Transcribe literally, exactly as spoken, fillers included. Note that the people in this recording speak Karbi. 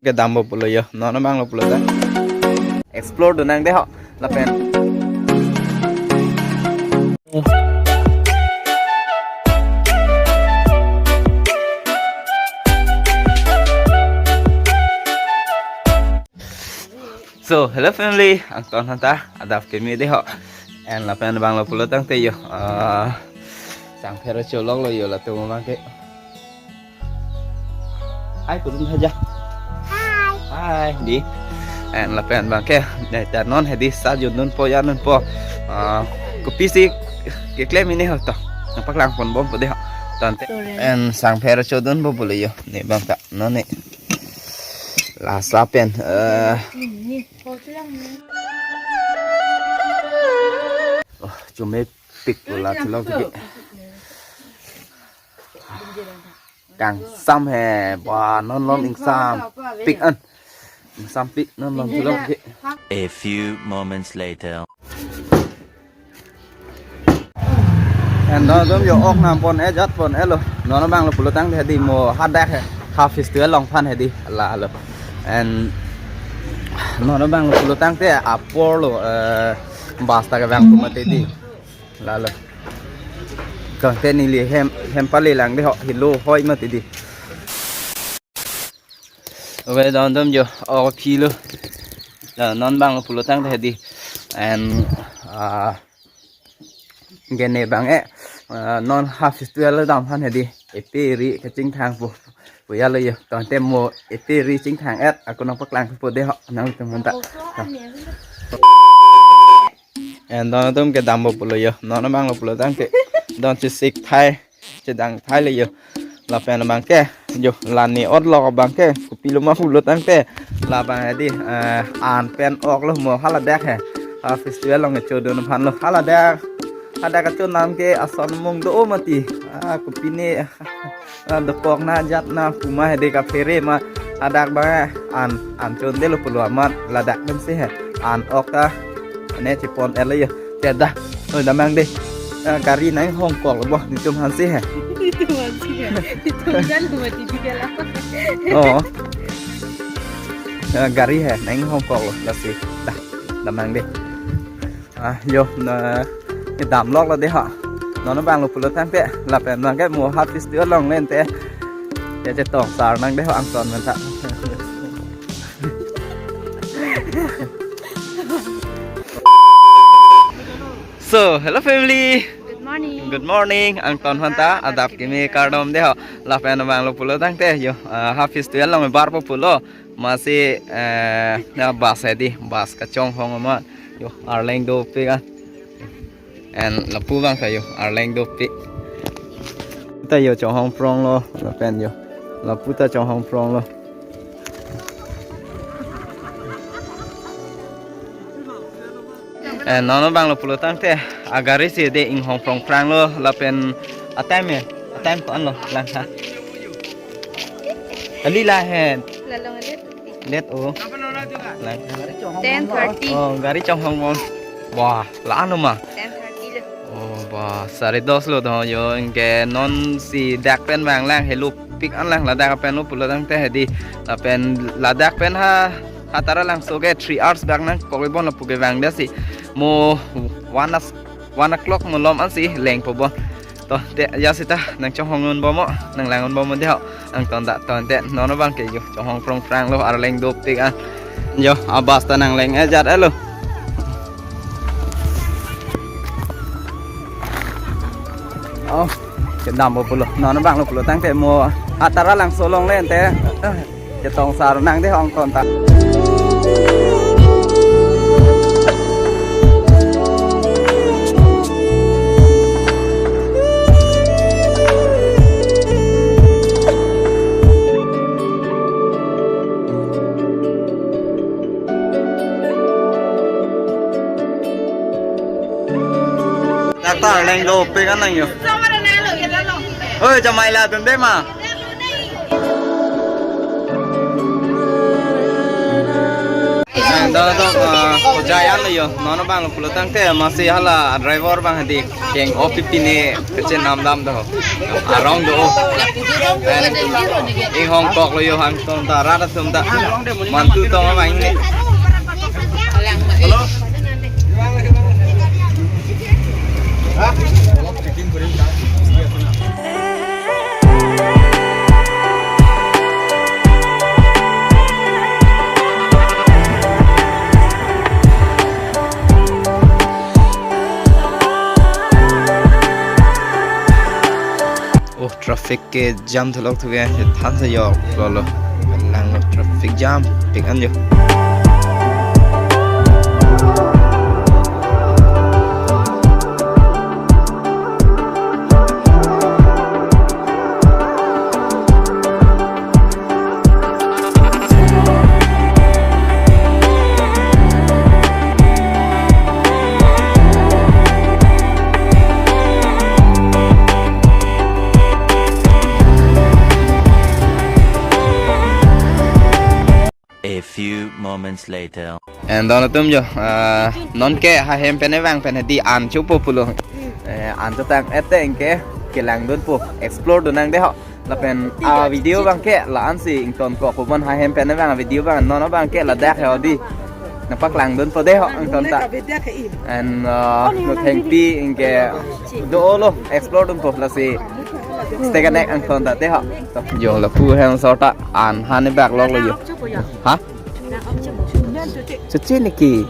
Kedampo pulo yo, non abang lo pulo ta. Explore do nang de ho, lapen. So, hello family, angton hanta, adap keme de ho. And lapen abang lo pulo tangte yo, ah, sangpher cholok lo yo latum abang ke. Hai, pudun haja. Hai. Hai, di. And lapen abang ke, ne ta non hedi sa jun nun po ya nun po. Ah, kopisi keklem ini ho to. Nangpaklang pon bom po de ho. Tangte. Tulen. And sangpher chodun po pulo yo. Ne abang ta, non ne. Lasa pen, eh. Ini, ini, po tulang ni. Oh, chomepik pula chulok ke. Kangsam he, ba, non lom ingsampik an. Ingsampik, non lom chulok ke. A few moments later. And non atum yo ok nam pon-e jat pon-e lo. Non abang lo pulo tangte hedi mo hadak he. Ha festival along aphan hedi. Lalo. And non abang lo pulo tangte apor lo, eh, bus ta kevang pu mati di. Lalo. Tangte neli hem, hem pale lang de ho, helo hoi mati di. Oke, don atum yo, ok aphi lo. La, non abang lo pulo tangte hedi. And, ah, gene abang e, ah, non ha festival dam aphan hedi. Epe ri kachingthang po. Puya lo yo, tangte mo epe ri chingthang et, ako nangpaklang po de ho, nangtum hanta. And don atum kedampo pulo yo. Non abang lo pulo tangte. Don chesik thai. Chedang thai le yo. Lapen abang ke. Yo, la ne ot lo abang ke. Kopilo ma pulo tangte. Labang hedi, eh, an pen ok lo mo haladak he. Ah, festival along chodun aphan lo haladak. Hadak kachonam ke ason mung do mati. Ah, kopine. Ah, dokok na jat na puma hedi kaphere ma hadak abang an, an chonde lo pulo amat ladak pensi he. An ok ta ne chepon-e lo yo. Te da. Oi, damnang de. Ah, gari nang hongkok lo bo, netum aphansi he. Netum aphansi he. Netum jan lo mati di kala. Oh. Ah, gari he nang hongkok lo lasi. Da. Damnang de. Ah, yo, na, kedam lok lo de ha. Non abang lo pulo tangte, lapen abang ke mo ha festival along le ante. Ya chetong sar nang de ha angton menta. So, hello family. Good morning. Good morning. Angton hanta, adap keme kardom de ha. Lapen abang lo pulo tangte, yo, ah, ha festival along bar po pulo. Masi, eh, na bus hedi, bus kachonghong ma. Yo, arleng dopik an. And lapu abang ke yo, arleng dopik. Ta yo chonghong prong lo, lapen yo. Lapu ta chonghong prong lo. Eh, non abang lo pulo tangte, agari si de inghong prong prang lo, lapen a time he, a time ko-an lo, lang ha. Kali la he. Lalong adet. Let o. Lang. Ten thirty. Oh, gari chonghong bom. Wah, la-an lo ma. Ten thirty lo. Oh, ba, sare dos lo do yo, anke non si dak pen vang lang, helopik an lang, ladak pen lo pulo tangte hedi. Lapen ladak pen ha, ha Taralangso ke three hours bak nangkok bom lapu kevang de si. Mo one as-, one o'clock mo lom ansi leng po bom. To, te, ya seta, nang chonghong un bom mo, nang lang un bom mo de ho. Angton da, tangte, non abang ke yo, chonghong prong prang lo, arleng dopik an. Yo, a bus ta nangleng-e jat-e lo. Oh, kedampo pulo, non abang lo pulo tangte mo, ha Taralangso along le ante. Chetong sar nang de ho angton ta. Dak ta arleng dopik an nang yo. Oi, jamai la dun de ma. Eh, do, do, ah, Ojai an lo yo, non abang lo pulo tangte, masi hala driver abang hadi keng off pine kechenam dam do. Arong do. Inghong kok lo yo, hangtong ta rat atum ta. Mantu tong abang ne. Hello. Oh, traffic ke jam thalok thu ke, than se yok lo lo. Nang lo traffic jam, pik an jo. A few moments later. And don atum jo, ah, non ke hahem pen evang pen hadi an chopo pulo. Eh, an chotang eteng ke kelang dunpo, explore dun nang de ho. Lapen a video abang ke la-an si ingtonkok pu bon, hahem pen evang video abang, non abang ke ladak he hadi. Nangpaklang dunpo de ho, ington ta. And, uh, no thengpi ingke do lo explore dunpo lasi. Stay connect ington ta de ho. Jo lapu hem sorta an han bak lok lo jo. Ha? Chuchi niki.